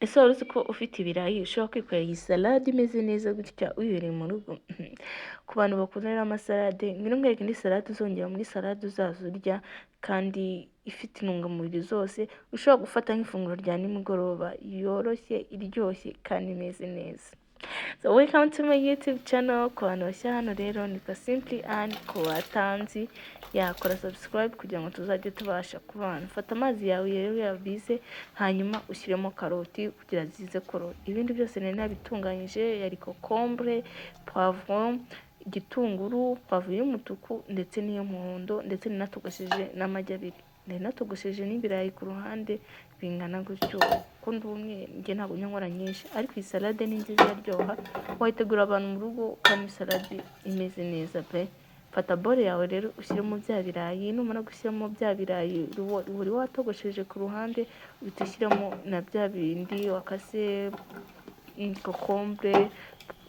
Ese wari uzi ko ufite ibirayi ushobora kwikorera iyi salade imeze neza gutya wibereye mu rugo? Ku bantu bakunda rero amasalade, ngwino nkwereke indi salade uzongera muri salade uzaza urya kandi ifite intungamubiri zose, ushobora gufata nk'ifunguro rya nimugoroba, yoroshye, iryoshye kandi imeze neza. So welcome to my YouTube channel. Ku bantu bashya hano rero, nitwa Simply Anne. Ku batanzi, yakora subscribe kugira ngo tuzajye tubasha kubana. Fata amazi yawe rero yabize, hanyuma ushyiremo karoti kugira zize koroha. Ibindi byose nari nabitunganyije, yari concombre, poivron, igitunguru, poivron y'umutuku ndetse n'iy'umuhondo, ndetse ninatogosheje n'amagi abiri. Nari natogosheje n'ibirayi ku ruhande bingana gutyo, kuko ndi umwe, njye ntabwo njya nkora nyinshi. Ariko iyi salade ni nziza, iraryoha, wayitegura abantu mu rugo kandi salade imeze neza pe. Fata bowl yawe rero, ushyiremo bya birayi. Numara gushyiramo bya birayi wari watogosheje ku ruhande, uhita ushyiramo na bya bindi wakase, concombre,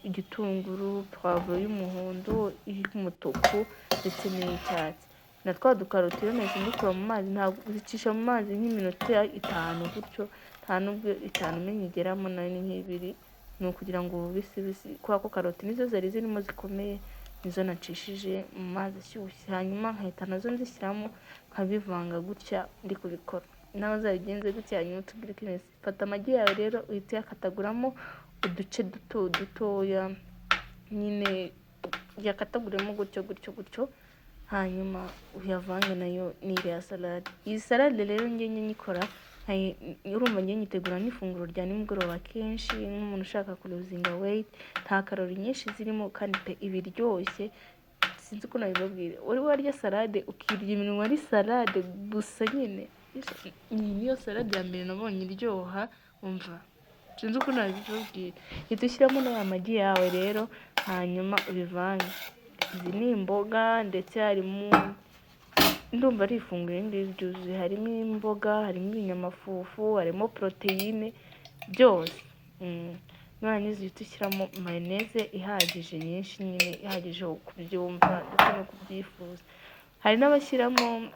igitunguru, poivron y'umuhondo, iy'umutuku ndetse n'iy'icyatsi, na twa dukaroti. Rero nahise mbikura mu mazi, ntabwo uzicisha mu mazi nk'iminota 5 gutyo, nta nubwo 5 umenya igeramo, nayo ni nk'ibiri. Ni ukugira ngo bubisi, kubera ko karoti nizo zari zirimo zikomeye, nizo nacishije mu mazi ashyushye, hanyuma nkahita nazo nzishyiramo, nkabivanga gutya ndi kubikora. Nawe uzabigenze gutya, hanyuma utubwire uko imeze. Fata amagi yawe rero, uhite uyakataguramo uduce duto dutoya nyine, yakataguremo gutyo gutyo gutyo, hanyuma uyavange nayo n'iriya salade. Iyi salade rero njye nyikora, urumva njye nyitegura n'ifunguro rya nimugoroba kenshi, nk'umuntu ushaka kulosinga weight. Nta karori nyinshi zirimo kandi pe iba iryoshye, sinzi uko nabibabwira. Wari warya salade ukirya iminwa ari salade gusa nyine? Iyi niyo salade ya mbere nabonye iryoha, umva, sinzi uko nabibabwira. Hita ushyiramo n'aya magi yawe rero, hanyuma ubivange. Izi ni imboga, ndetse harimo, ndumva ari ifunguro iri ngiri ryuzuye: harimo imboga, harimo ibinyamafufu, harimo poroteyine, byose. Nurangiza uhite ushyiramo mayoneze ihagije, nyinshi nyine, ihagije kubyumva ndetse no kubyifuza. Hari n'abashyiramo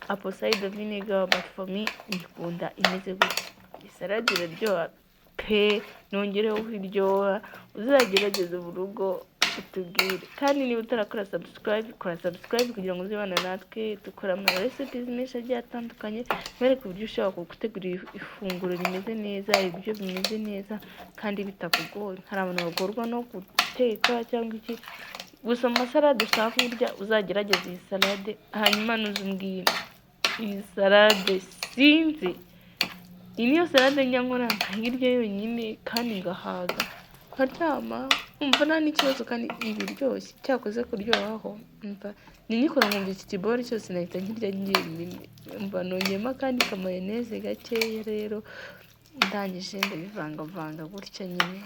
apple cider vinegar, but for me nyikunda imeze gutya. Iyi salade iraryoha pe, nongereho ko iryoha. Uzagerageze mu rugo utubwire. Kandi niba utarakora subscribe, kora subscribe kugira ngo uzibane natwe. Dukora ama recipes menshi agiye atandukanye, nkwereke uburyo ushobora gutegura ifunguro rimeze neza, ibiryo bimeze neza kandi bitakugoye. Hari abantu bagorwa no guteka cyangwa iki. Gusa mu masalade ushaka kurya, uzagerageze iyi salade, hanyuma nuze umbwire. Iyi salade, sinzi, iyi niyo salade njya nkora nkayirya yonyine kandi ngahaga, nkaryama nkumva nta n'ikibazo, kandi iba iryoshye. Cyakoze kuryohaho, umva, ninyikora nkumva iki kibowl cyose nahita nkirya njyenyine. Umva, nongeyemo akandi kamayoneze gakeya rero, ndangije ndabivangavanga gutya nyine.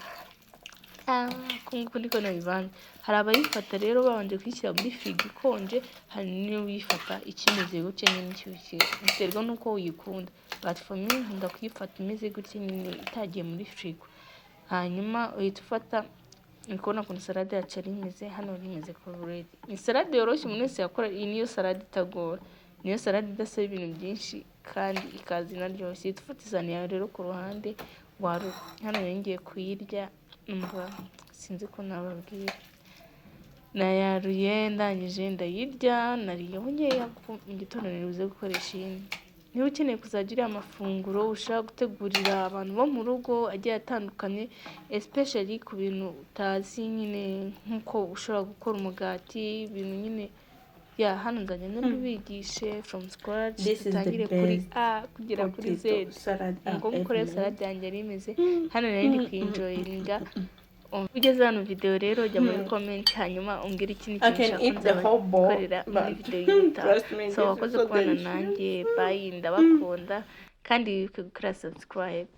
Uku nguku niko nabivanga. Hari abayifata rero babanje kuyishyira muri firigo ikonje, hari n'uyifata ikimeze gutya nyine inshyushye, biterwa n'uko uyikunda. But for me nkunda kuyifata imeze gutya nyine, itagiye muri firigo. Hanyuma uhita ufata, uri kubona ukuntu salade yacu yari imeze hano, yari imeze ko ready. Ni salade yoroshye umuntu wese yakora. Iyi niyo salade itagora, niyo salade idasaba ibintu byinshi kandi ikaza inaryoshye. Uhita ufata isahani yawe rero ku ruhande, warura. Hano nari ngiye kuyirya, umva, sinzi ko nababwira. Nayaruye, ndangije ndayirya, nariyeho nkeya kuko mu gitondo nari buze gukoresha iyindi. Niba ukeneye kuzajya uriya amafunguro ushaka gutegurira abantu bo mu rugo agiye atandukanye, especially ku bintu utazi nyine, nk'uko ushobora gukora umugati, ibintu nyine ya hano, nzajya mbibigishe from scratch, dutangire kuri A kugera kuri Z. Ngo mukore salade yanjye yari imeze hano, nari ndi kuyienjoyinga. Ugeze hano video rero, jya muri comment, hanyuma umbwire ikindi kintu ushaka nzabakorera muri video y'ubutaha. So wakoze kubana nanjye, bye, ndabakunda, kandi wibuke gukora subscribe.